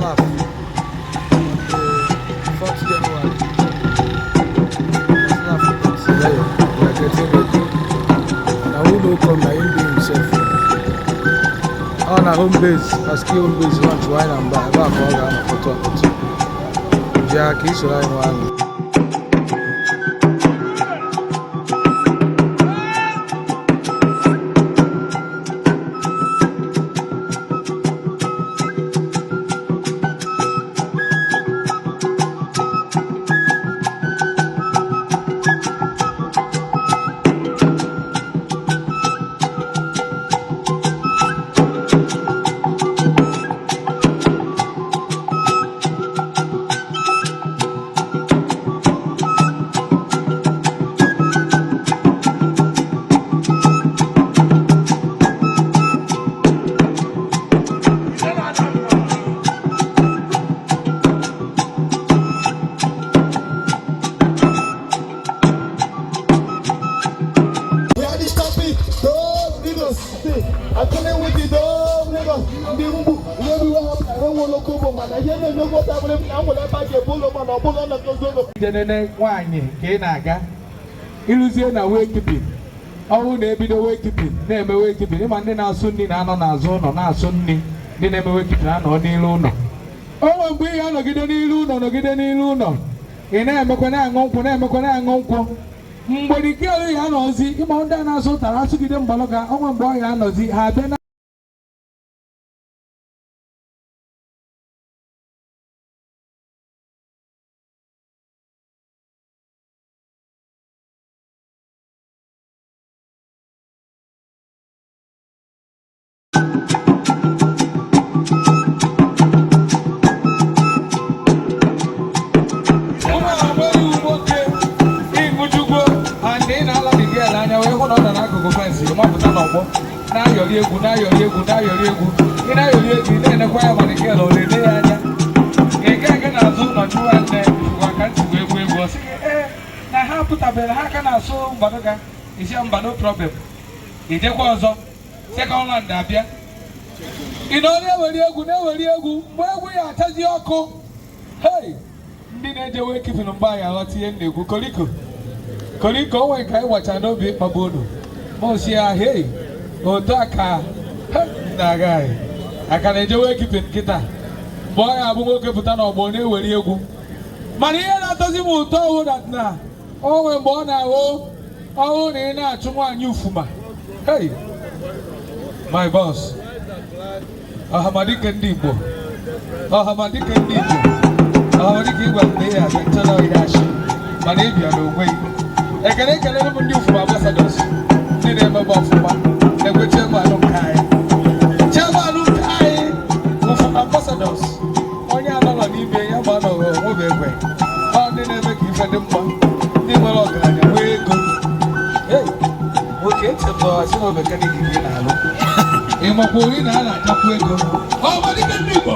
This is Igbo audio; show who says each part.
Speaker 1: laugh on the 4th January. Must laugh with us. Yeah, we are getting ready. Na who no come na him do himself. Ọ na home base, Paski home base lunch wine and bar, ebe a ka ọ ga-anọ kpọtụ akpọtụ. Bịa ka ị soro anyị nwee aṅụ.
Speaker 2: We are the topic, dog niggas. See, I'm coming with the dog niggas. Ndị mgbu, ihe bi wa ha enwe oloko mana ihe na-emegbu ọta bụrụ na nwere ebe a ga-ebu ụlọ mana ọ bụrụ na ụlọ.
Speaker 3: Jenene nwaanyị ka ị na-aga ịrụzie na wake keeping, ọnwụ na-ebido wake keeping, na-eme wake keeping. Ịma ndị na-asụ nri na-anọ n'azụ ụlọ na-asụ nri, ndị na-eme wake keeping na-anọ n'ilu ụlọ. O nwere mgbe ị ga-anọgide n'ilu ụlọ, nọgide n'ilu ụlọ, ị na-emekwa na-aṅụ nkwụ, na-emekwa na-aṅụ nkwụ. Mgbe dike ya anọzi, ịma ndị a na-asụ ụtara asụgide mgbalụga onwe, mgbe ọ ya anọzi, ha abịa na ụmụ agbọghọ nwoke ịṅụjugwo and ị na-ala the girl anya wee hụ na ọ nọ n'akụkụ fence, mapụta n'ọgbọ na-ayọrị egwu, na-ayọrị egwu, na-ayọrị egwu. Ị na-ayọrị egwu, ị na-enekwa ya, ma the girl ọ na-ele ya anya. Ị ga-aga n'azụ ụlọ jụwa nne gwa ka ntị wee egwu egwu, ọ sị gị ee na ha pụtabeghị, ha aka na-asụ mgbadoga isi mba. No problem, ijekwa ọzọ. Second round abịa, ị nọ na-eweri egwu, na-eweri egwu. Mgbe egwu ya achazi ọkụ, hey, ndị na-eje wake keeping mgbe anyị aghọta ihe m na-ekwu. Koliko koliko o nwere ka anyị gbacha n'obi ịkpagbu unu mụsi ya. Hey, otu a ka na-aga, anyị aka na-eje wake keeping kịta. Mgbe ọ ya abụ nwoke pụta n'ọgbọ na-eweri egwu, mana ihe na-atọzi m ụtọ wụ na o nwere mgbe ọ na-ahụ ọhụụ na ị na-achụ nwaanyị ufuma. Hey, my boss, ọhamadike ndị Igbo, ọhamadike ndị Igbo, ọhamadike igwe na ihe abịa nchọrọ ihe achị, mana ị bịa n'onwe gị. Ekele, ekelere m ndị Ufuma ambassadors, ndị na-emebe ọfụma. Na-ekwe chairman nke anyị, chairman nke anyị, Ufuma ambassadors, onye anọrọ n'ime ya ma anọghị onwebe ekwe. Ọ ndị na-eme ka ife dị mma, ndị nwere ọgaranya nwee ego. Hey, nwoke, echefuru asị na mechanic ka ị na-alụ, ị makwa ori na a na-achakwu ego. Ọhamadike ndị Igbo.